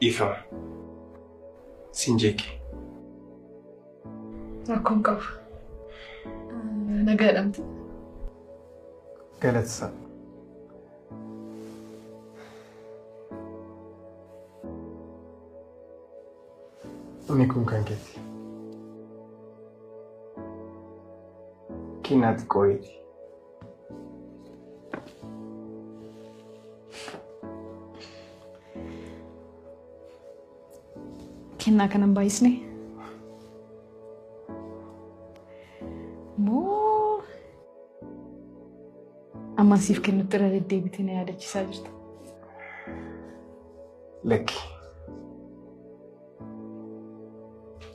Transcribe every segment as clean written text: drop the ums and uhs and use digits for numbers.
Dhiifama. Siin jeeqe. Rakkoon qabu. Nagaadhamti. Galata. Inni kun kan keeti. Kennaa xiqqoo wayiiti. Kennaa kanan baay'isne. Moo amman siif kennutti irra deddeebitee na yaadachiisaa jirta. Lakki.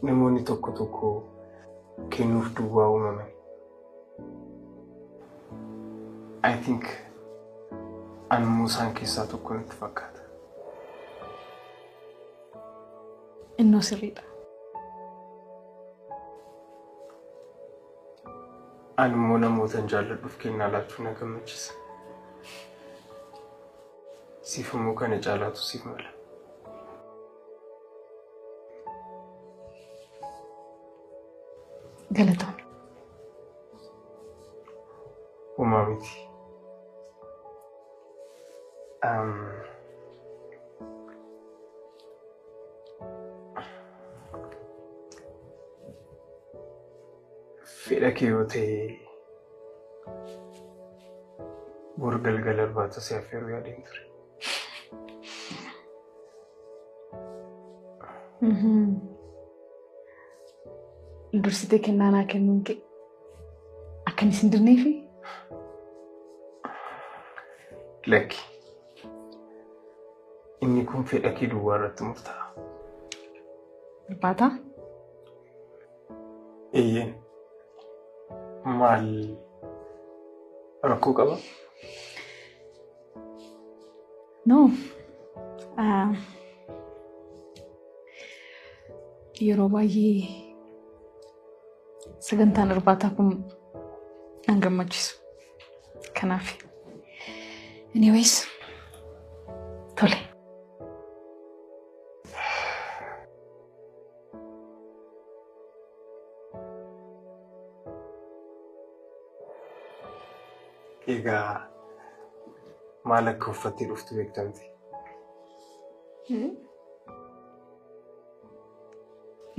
Namoonni tokko tokko kennuuf duwwaa uumaman. I think ani immoo isaan keessaa tokko natti fakkaata. Innoo sirriidha. Ani immoo namootan jaalladhuuf kennaa laachuu na gammachiisa. Siif immoo kana caalaatu siif mala. Galatoon. Homaa miti. Fedha kee yoo ta'e bor galgala irbaata si affeeruu yaadeen ture. Dursitee kennaa naa kennuun kee akkan isin dirneefi? Lakki. Inni kun fedha kee duwwaa irratti murtaa'a. Irbaataa? Eeyyeen. Maal rakkoo qaba? No. Yeroo baay'ee sagantaan irbaataa kun nan gammachiisu. Kanaaf. Anyways, tole. Egaa maal akka uffattee dhuftu beektamti?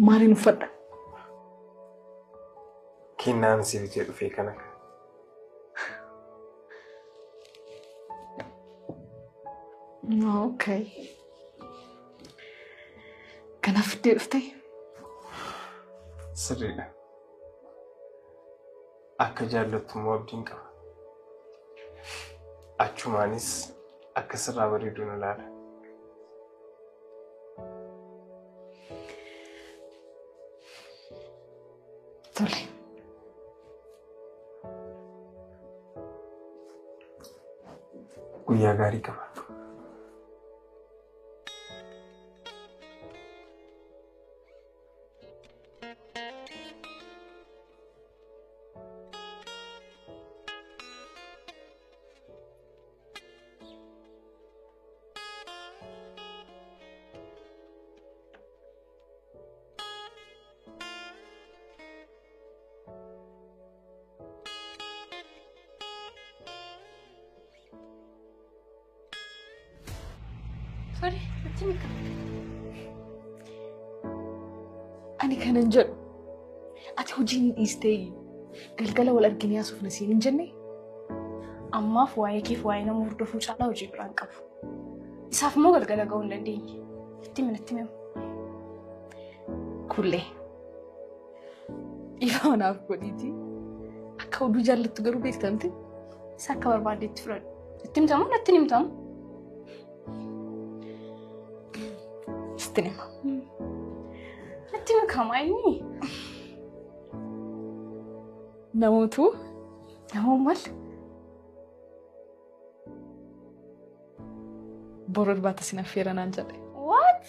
Maaliin uffadha? Kennaan si bitee dhufee kana. Okay. Kanaaf fiddee dhuftee? Sirriidha. Akka jaallattu immoo abdiin qaba. Achumaanis akka sirraa bareedu na ilaala. Tole. Guyyaa gaarii qabaadhu. Sorry, natti mika. Ani kanan jedhu ati hojii hin dhiistee galgala wal arginee haasofna siin hin jenne? Ammaaf waa'ee keef waa'ee nama hordofuu caalaa hojii biraan qabu. Isaaf immoo galgala ga'uu hin dandeenye. Itti himi natti himu. Kullee. Dhiifama naaf godhiiti. Akka oduu jaallattu garuu beektamte. Isa akka barbaaddeetti fudhadhu. Itti himtamu natti hin himtamu. Sitti hima. Natti himi inni. Namootu Namoon maal? Boru irbaata sin affeera naan jedhe. What?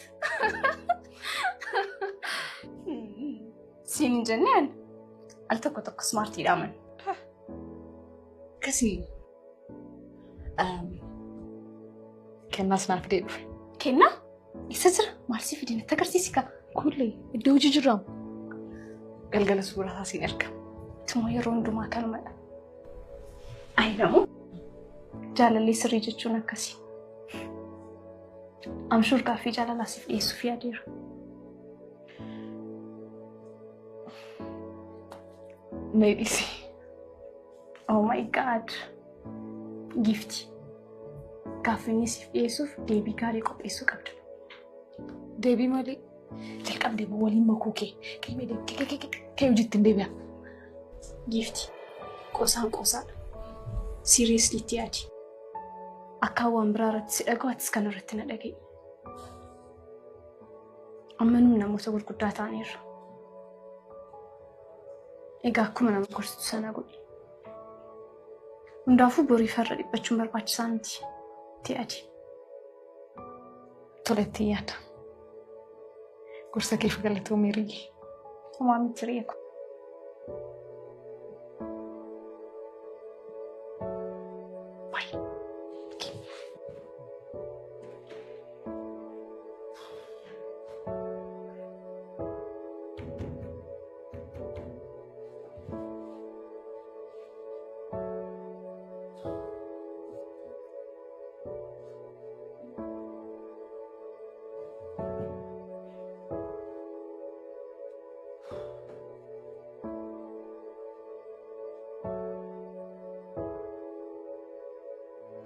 Siin hin jenne ani. Al tokko tokko smartiidha man. Akkasii. Kennaas naaf fidee dhufe. Kennaa? Eessa jira? Maal si fide natti agarsiisi kaa? Kuullee iddoo hojii jirramu. Galgala suuraa isaa siin erga. Ituma yeroo hundumaa kanumadha. Ayi namu jaalallee sirrii jechuun akkasii. I'm sure gaaffii jaalalaa siif dhiyeessuuf yaadeera. Mee dhiisi. Oh my God. Gifti. Gaaffii inni siif dhiyeessuuf deebii gaarii qopheessuu qabda. Deebii malee jalqabdee waliin makuu kee kee kee kee hojiitti hin deebi'a. Gifti. Qoosaan qoosaadha. Seriously itti yaadi. Akka waan biraa irratti si dhaga'u atis kana irratti na dhaga'i. Amma nuyi namoota gurguddaa ta'aniirra. Egaa akkuma nama gorsitu sana godhi. Hundaafuu borii farra dhiphachuun barbaachisaa miti. Itti yaadi. Tole itti yaada. Gorsa keef galatoomii Riyyee. Homaa miti reeku. Bye.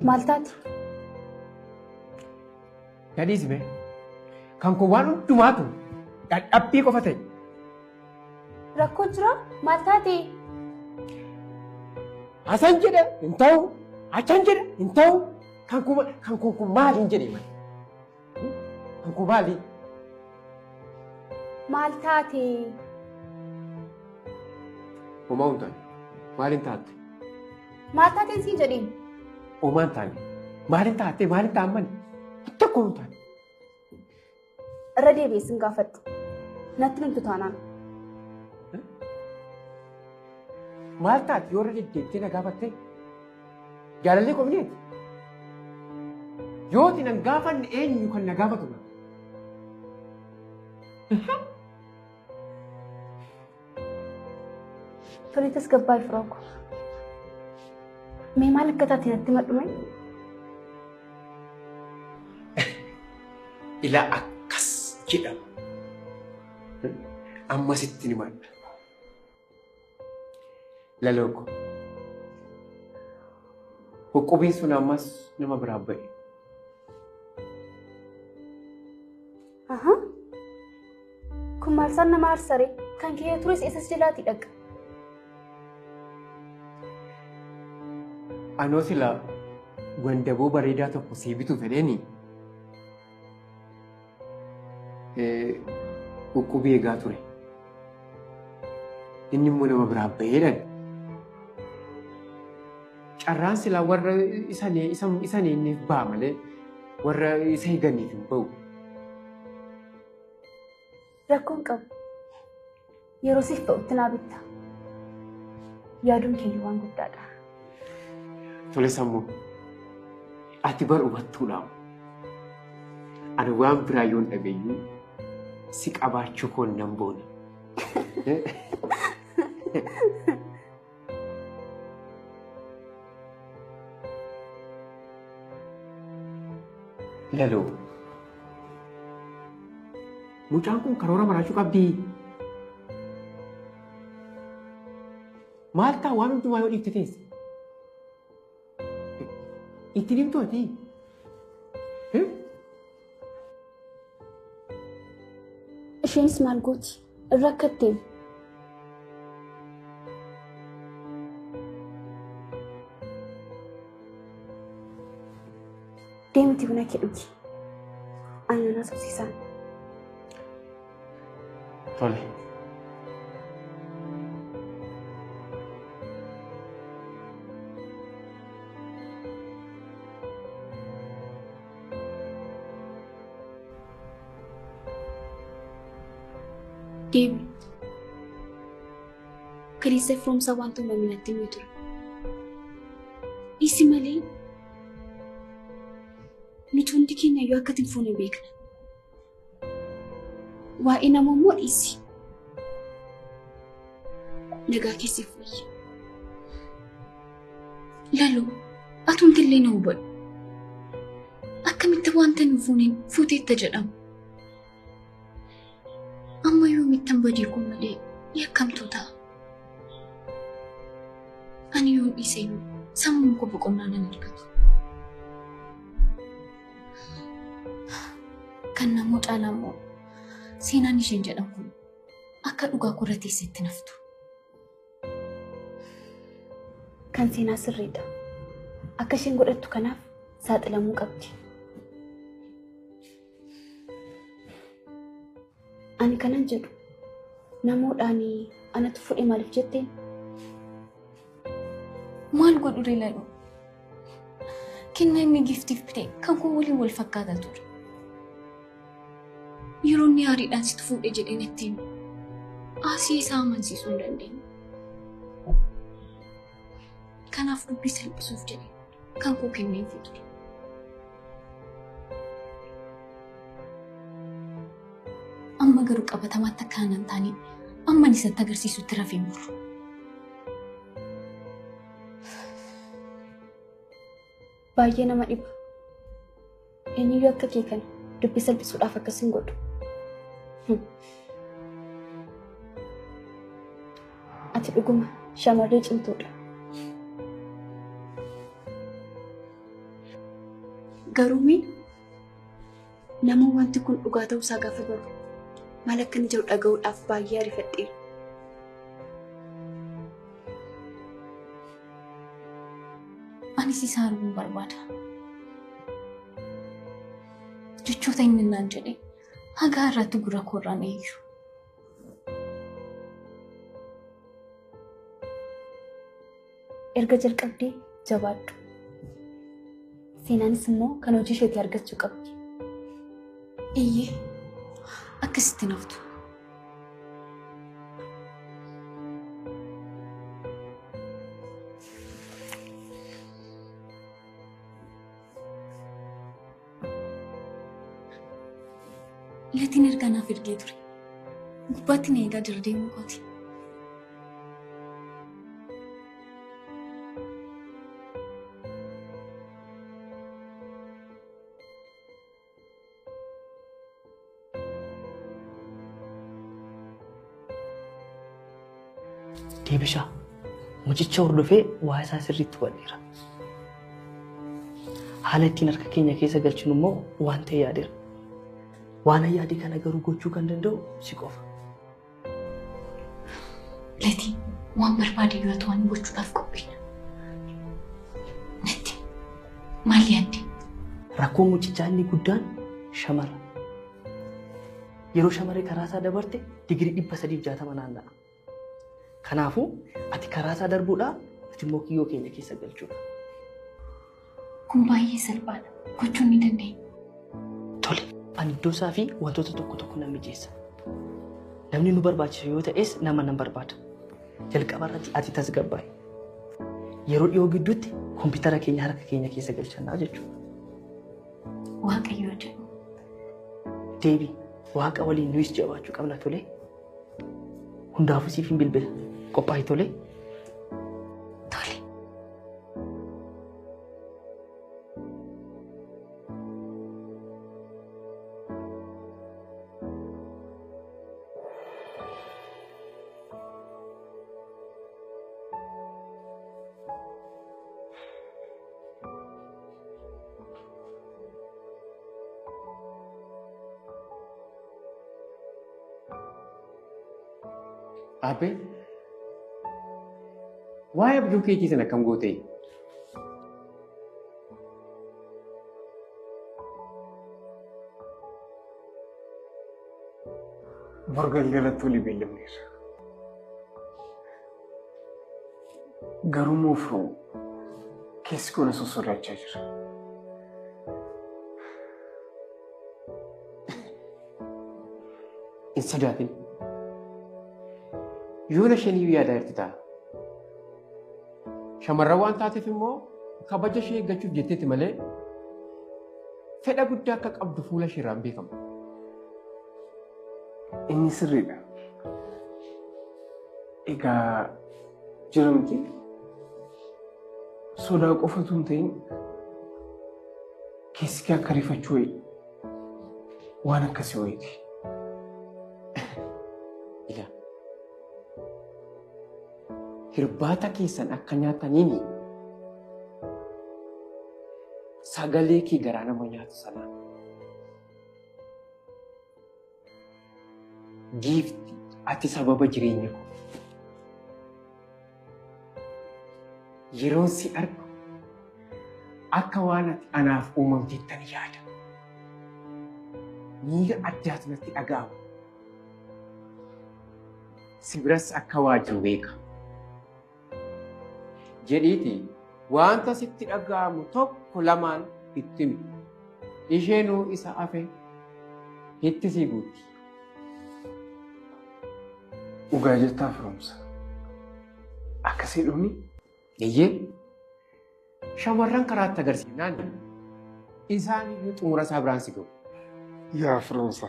Maal taate? Gadhiisi bee. Kan koo waan hundumaatu dadhabbii qofa ta'e. Rakkoo jira? Maal taate? Hasan jedhe hin ta'u, achan jedhe hin ta'u. Kan koo kun maali hin jedhe malee. Kan koo maali? Maal taate? Homaa hin taane. Maaliin taatte? Maal taateen siin jedheen? Homaa hin taane. Maaliin taatte? Maaliin ta'an malee? Tokko hin taane. Irra deebi'ee sin gaafadhu. Natti himtu taanaan. Maal taate yoo irra deddeebitee na gaafatte? Jaalallee qofneeti. Yooti nan gaafanne eenyu kan na gaafatu? Tole, tasgabbaa'ii firooko. Mee maal akka taate natti himadhu mee? Ilaa akkas jedhama. Ammasitti ni madda. Lalooko. Huqqubiin sun ammas nama biraa ba'e. Aha. Kun maal isaan nama aarsare? Kan kee tures eessas jalaatii dhaqa? Anoo sila wandaboo bareedaa tokko sii bituu fedheeni. Huqqubii eegaa ture. Inni immoo nama biraa ba'eedhaan. Carraan silaa warra isan inniif ba'a malee warra isa eeganiif hin ba'u. Rakkoon qabu. Yeroo siif ba'utti naa bitta. Yaaduun keenya waan guddaadha. Tole sammuu, ati bar hubattuudha. Ani waan biraa yoon dhabeeyyuu si qabaachuu koon nan boona. Laloo. Mucaan kun karoora maraachuu qabdii. Maal ta'a waan hundumaa yoo dhiifte teesse? Ittiin himtu ati? Isheenis maal gooti? Irra akkatteen. Deemti buna kee dhugi. Ani nan haasofsiisaan. Tole. Deemi. Kaleessa firoomsaa wanta uumame natti himee ture. Isi malee nuti hundi keenya iyyuu akka hin fuune beekna. Waa'ee nama immoo dhiisi. Nagaa keessiif wayya. Laloo, atumti illee na hubadhu. Akkamitti wanta hin fuuneen fuuteetta jedhama. Amma yoomittan badii koo malee yakkamtuu ta'a. Ani yoon dhiise sammuun koo boqonnaa nan argatu. Kan namoo caalaa immoo seenaan isheen jedhan kun akka dhugaa korra teessetti naftu. Kan seenaa sirriidha. Akka isheen godhattu kanaaf saaxilamuu qabdi. Ani kanan jedhu namoodhaan anatu fudhe maaliif jetteen? Maal godhu ree Laloo? Kennaa inni giftiif bite kan koo waliin wal fakkaataa ture. Yeroo inni aariidhaan sitti fuudhe jedhee natti himu. Asii isaa amansiisuu hin dandeenye. Kanaaf dubbii salphisuuf jedhee kan koo kenneefii ture. Amma garuu qabatamaatti akka hin taane amma isatti agarsiisutti rafee muru. Baay'ee nama dhiba. Eenyuyyuu akka kee kana dubbii salphisuudhaaf akkas hin godhu. Ati dhuguma shamarree cimtuudha. Garuu mee nama wanti kun dhugaa ta'uusaa gaafa baru maal akka inni jedhu dhaga'uudhaaf baay'ee ariifadheera. Anis isa arguun barbaada. Jechoota inni naan jedhe haga har'aatti gurra koorraan eeyyu. Erga jalqabdee jabaadhu. Seenaanis immoo kan hojii isheetii argachuu qabdi. Iyyee akkasitti naftu. Latiin ergaa naaf ergee ture. Gubbaatti na eegaa jira deemuu kooti. Deebishaa mucicha hordofee waa isaa sirriitti hubadheera. Haala ittiin harka keenya keessa galchinu immoo waan ta'e yaadeera. Waan yaade kana garuu gochuu kan danda'u si qofa. Latii waan barbaade yoo ta'u waan gochuudhaaf qophiidha. Natti maal yaadde? Rakkoon mucichaa inni guddaan shamara. Yeroo shamarri karaa isaa dabarte digirii 360 naanna'a. Kanaafuu ati karaa isaa darbuudhaa ati immoo kiyyoo keenya keessa galchuudha. Kun baay'ee salphaadha. Gochuun ni dandeenya. Tole. Ani iddoo isaa fi wantoota tokko tokko nan mijeessa. Namni nu barbaachisu yoo ta'es nama nan barbaada. Jalqaba irratti ati tasgabbaa'i. Yeroo dhiyoo gidduutti kompiitara keenya harka keenya keessa galchannaa jechuudha. Waaqayyo jedhu. Deebii waaqa waliin nuyis jabaachuu qabna tole. Hundaafuu siif hin bilbila. Qophaa'i tole. Tole. Abbee, waa'ee abjuu keetii sana akkam gootee? Bor galgalatti walii beellamneerra. Garuu moofroo keessi koo na sossodaachaa jira. Hin sodaatin. Yoona shaniyyuu yaadaa jirti ta'a. Shamarran waan taateef immoo kabaja ishee eeggachuuf jetteeti malee fedha guddaa akka qabdu fuula isheerraan beekama. Inni sirriidha. Egaa jira miti sodaa qofatu hin ta'in keessi kee akka rifachuu wayi waan akkasii wayiiti. Ilaa hirbaata keessan akka nyaataniin sagalee kee garaa nama nyaatu sanaan giifti ati sababa jireenya koo. Yeroon si argu akka waan ati anaaf uumamteettan yaada. Miira addaatu natti dhaga'ama. Si biras akka waa jiru beeka. Jedhiiti wanta sitti dhaga'amu tokko lamaan itti himi. Isheenuu isa hafe itti si guutti. Dhugaa jettaa Firoomsa. Akkasii dhumni? Eeyyee. Shamarran karaatti agarsiifnaan isaan iyyuu xumura isaa biraan si ga'u. Yaa Firoomsa.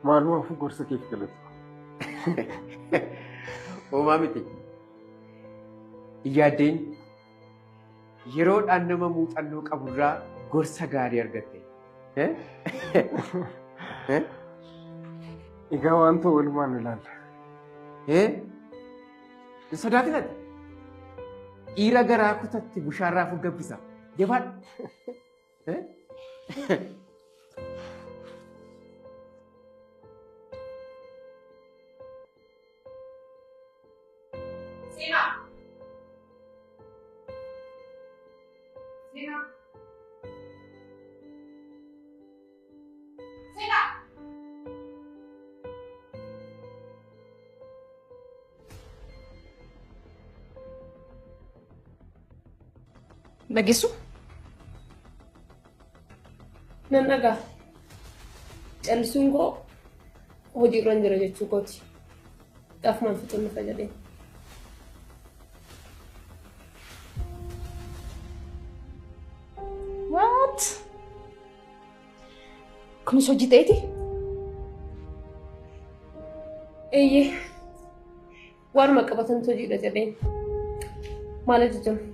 Maalumaafuu gorsa keef galatu. Homaa miti. Yaaddeen yeroodhaan nama muuxannoo qaburraa gorsa gaarii argatte. Egaa waan ta'u walumaan ilaalla. Hin sodaatin ati. Dhiira garaa kutatti bishaan raafuu gabbisa. Jabaadhu. Seenaa! Seenaa! Seenaa! Dhageessu? Nan dhagaa. Callisuun koo hojiirra hin jira jechuu kooti. Gaafumaan fixuun dhufa jedheen. What? Kunis hojii ta'eeti? Eeyyee. Waanuma qabatantu hojiidha jedheen. Maal ajajamu?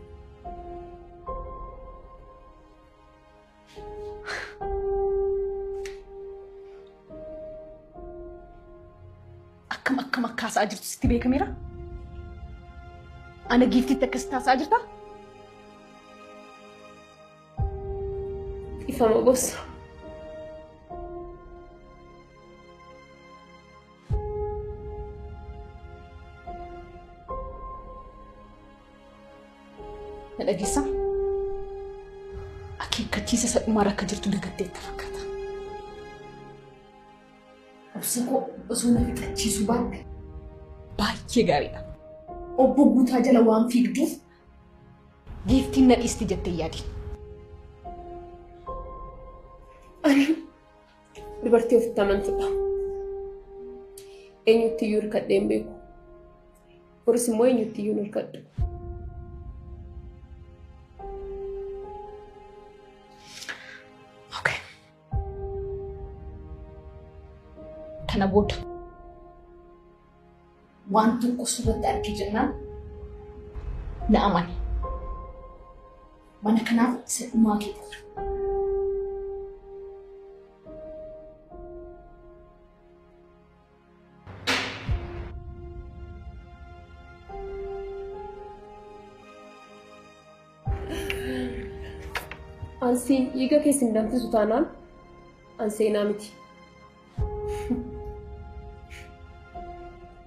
Akkam akkam akka haasa'aa jirtu sitti beekameera? Ana giiftitti akkasitti haasa'aa jirtaa? Dhiifama bossa. Na dhageessaa? Akeekkachiisa isa dhumaarra akka jirtu dagatteetta fakkaata. Obsa koo osoo na fixachiisuu baatte baay'ee gaariidha. Obbo Guutaa jala waan fiigduuf giiftiin na dhiisti jettee yaadi. Ani dubartii ofitti amantudha. Eenyutti iyyuu hirkadhee hin beeku. Boris immoo eenyutti iyyuu hin hirkadhu. Okay. Kana booda waan tokko sirratti argee jennaan na amani. Mana kanaaf isa dhumaa kee ta'u. Ansi dhiiga keessa hin danfisu taanaan an seenaa miti.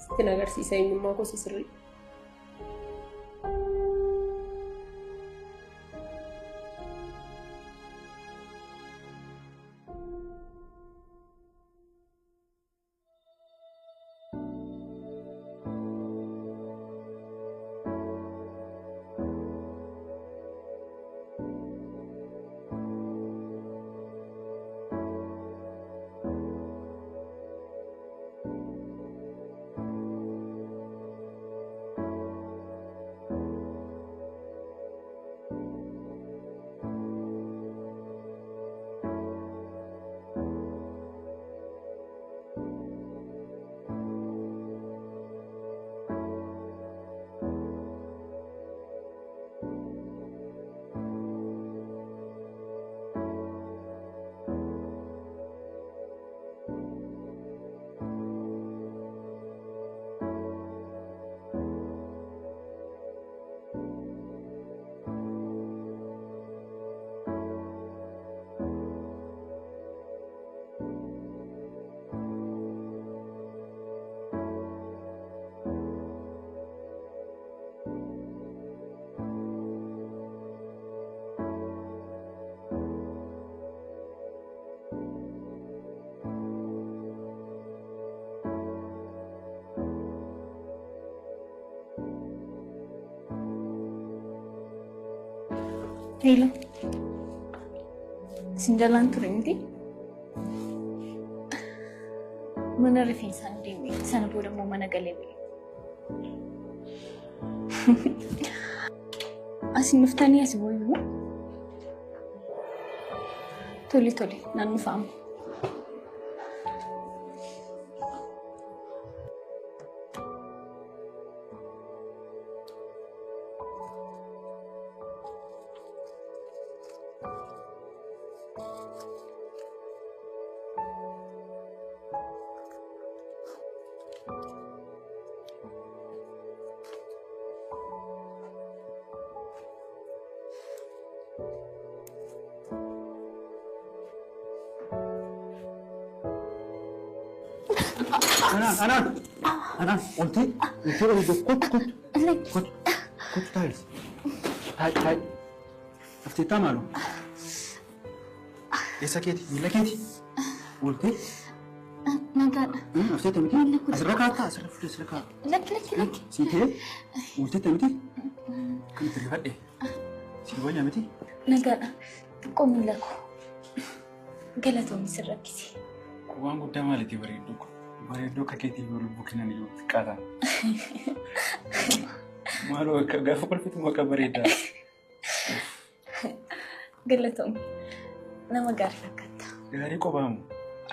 Sittin agarsiisa eenyummaa koo sirrii. Hello. Isin jalaan ture miti? Mana rifeensaan deeme sana booda immoo mana galee ba'e. Asin dhuftanii as booyyu. Tole tole naan dhufaamu. Anaan, anaan, oltee, oltee oltee, kottu, kottu, kottu, kottu taa'is. Taa'i, taa'i. Lafteettaa maaloo? Eessa keeti? Miila keeti? Oltee? Nagaadha. Lafteetta miti? Asirra kaa'attaa? Asirra fuudhee asirra kaa'a. Lakki, lakki, lakki. Sii ta'ee? Olteetta miti? Kan itti rifadhe. Sii wayyaa miti? Nagaadha. Xiqqoo miila koo. Galatoomi sirrakkise. Waan guddaa maalitii bareedduu kun? Bareedduu akka keetii yoo lubbuu kennan iyyuu xiqqaata. Maaloo akka gaafa kolfitu maqaa bareedaa. Galatoomi. Nama gaarii fakkaata. Gaarii qobaamu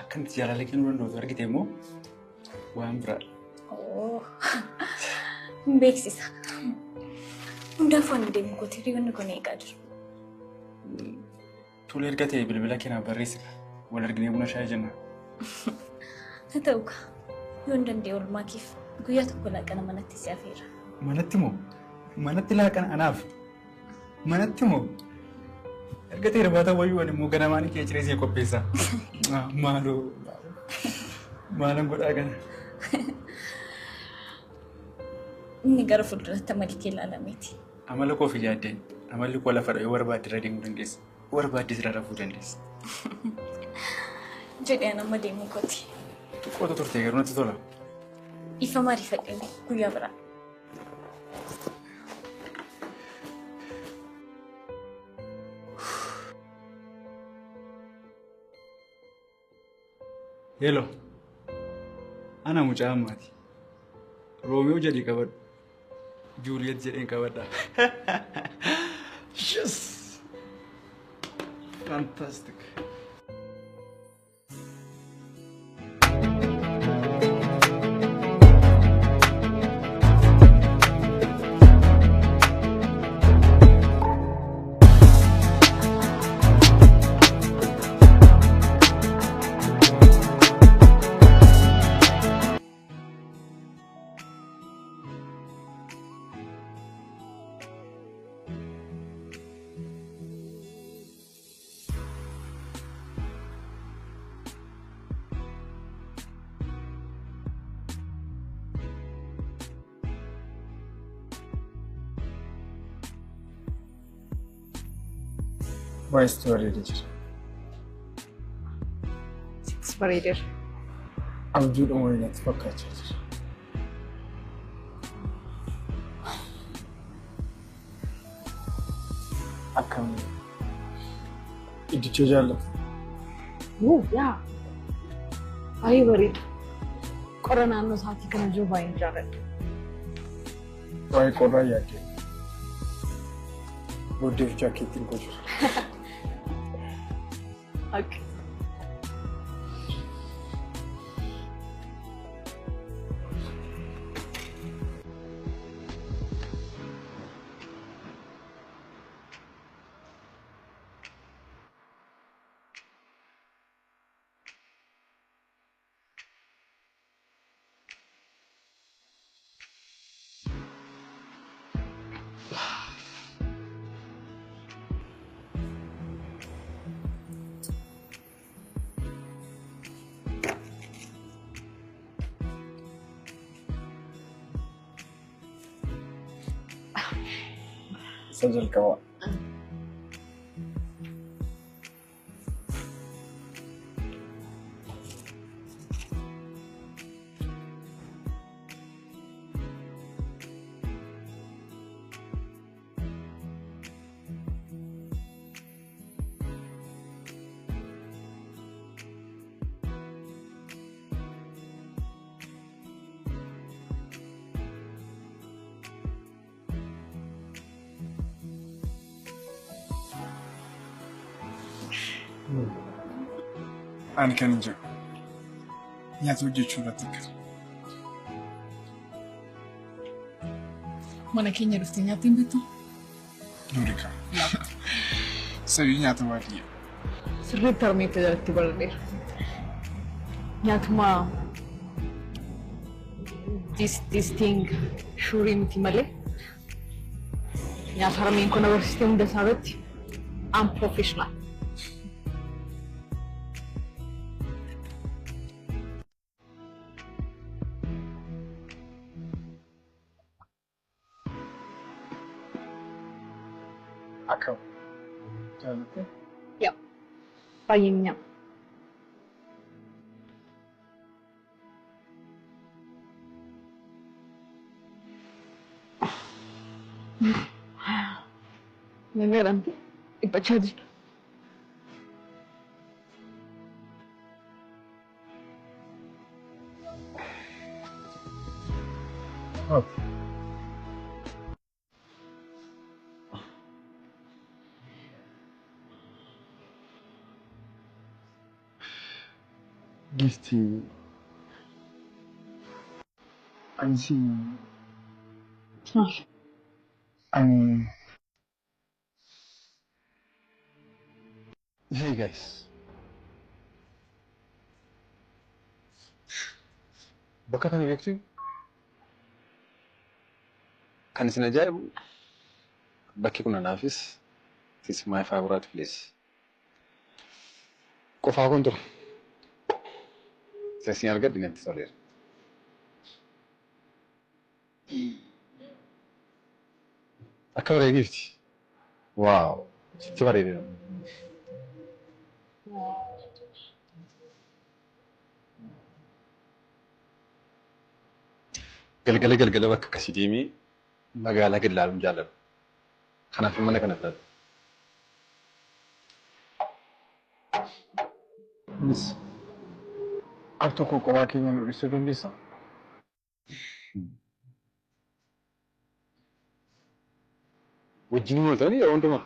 akkanatti jaalala kennuu danda'u argite immoo waan biraa. Hin beeksisa. Hundaafuu ani deemu kooti hiriyoonni kun eegaa jiru. Tole erga ta'e bilbila keenyaaf barreessina. Wal arginee buna shaayii jenna. Haa ta'u kaa yoo hin danda'e oolmaa keef guyyaa tokko laaqana manatti si afeera. Manatti moo? Manatti laaqana anaaf? Manatti moo? Erga ta'e irbaata wayyuu ani immoo ganamaan kee ciree see qopheessa. Maaloo maalan godhaa kana? Inni gara fuulduratti amalli kee ilaalameeti. Amala koo fi yaaddeen amalli koo lafadha yoo barbaadde irra deemuu dandeessa. Yoo barbaadde irra rafuu dandeessa. Jedhee an amma deemuu kooti. Xiqqootu turte garuu natti tola. Ifa mariifadhee guyyaa biraa. Hello. Ana mucaa ammaati. Roomiyoo jedhii qabadhu. Juuliyet jedheen qabadha. Yes! Fantastic. Baay'ee bareedee jira. Sittis bareedeera. Abjuudhuma wayii natti fakkaachaa jira. Akkam iddicha jaallatu. Wuu yaa baay'ee bareeda. Qorra naannoo isaatii kana jiru baay'een jaalladha. Waa'ee qorraa yaaddee. Booddeef jaakeettiin koo jira. Okay. Isa jalqabaa. Ani kan hin jiru. Nyaata hojjechuu irratti akkana. Mana keenya dhuftee nyaattee hin beektu? Duurika. Sabii nyaata baadiyyaa. Sirriitti harmeetti jalatti baradheera. Nyaatuma this thing shuurii miti malee nyaata harmeen kun agarsiiste hunda isaa irratti I'm professional. Akkam. Jaallattee? Yaa. Baay'ee mi'aawa. Nagaadhaan dhiphachaa jira. Giiftii ani si Maal? ani Hey guys. Bakka kana beektu kan isin ajaa'ibu bakki kun anaafis it is my favorite place. Qofaa kun ture. Isa isin argadhe natti toleera. Akka bareedeefti. Waaw! Sitti bareedeera. Galgala galgala bakka akkasii deemee magaalaa gad ilaaluun jaalladha. Kanaaf mana kana filadha. Anis al tokko kophaa keenya nu dhiisuu dandeessaa? Wajjin ooltanii yeroo hundumaa.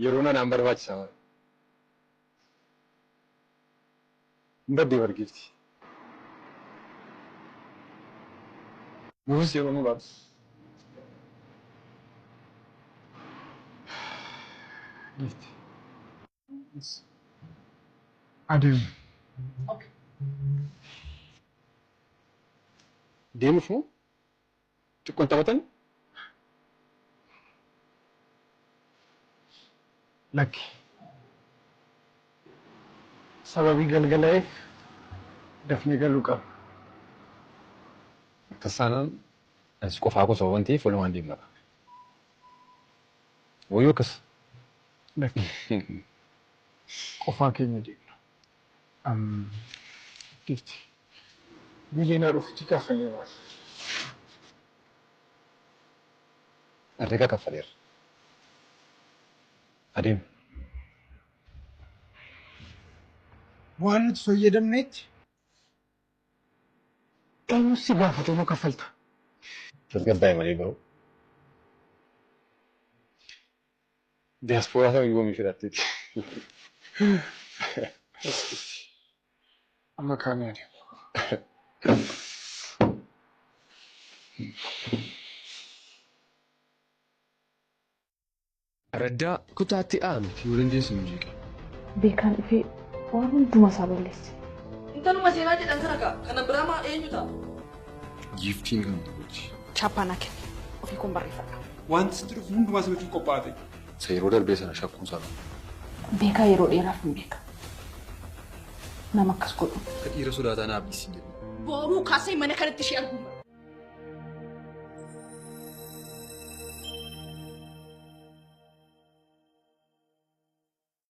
Yeroo anaan barbaachisaa malee. Hin baddee bargeefti. Nuus yeroo nu baatu. Giifti. Adeemu. Deemuuf moo? Xiqqoon taphatan? Lakki. Sababii galgala'eef dafnee galuu qabna. Akkas taanaan anis qofaa koo sababa ta'eef walumaan deemna. Wayyuu akkas. Lakki. Qofaa keenya deemna. Giifti. Biiliinaa dhufuutti kaffaleera. Herreega kaffaleera. Adeemu. Waan nuti fayyadamnetti eenyu si gaafatee nu kaffalta? Tasgabbaa'e malee garuu. Diyaaspooraa ta'uu yoomii fedhatteeti. Amma kaanee adeemu. Raddaa kutaatti aanu. Yoo dandeessu nu jeeqa. Beekaan dhufee waan hundumaa isaa balleesse. Intaluma seenaa jedhan kana kaa kana biraa maa eenyu ta'a? Giiftiin kan gooti. Chaappaa naa kenni. Ofii koon barreeffadha. Wanti sitti dhufu hundumaa simachuuf qophaa'aa ta'e. Isa yeroo darbee sana shakkuun sana. Beekaa yeroo dheeraaf hin beeka. Nama akkas godhu. Akka dhiira sodaataa naaf dhiisi jedhu. Booruu kaasee mana kanatti ishee arguu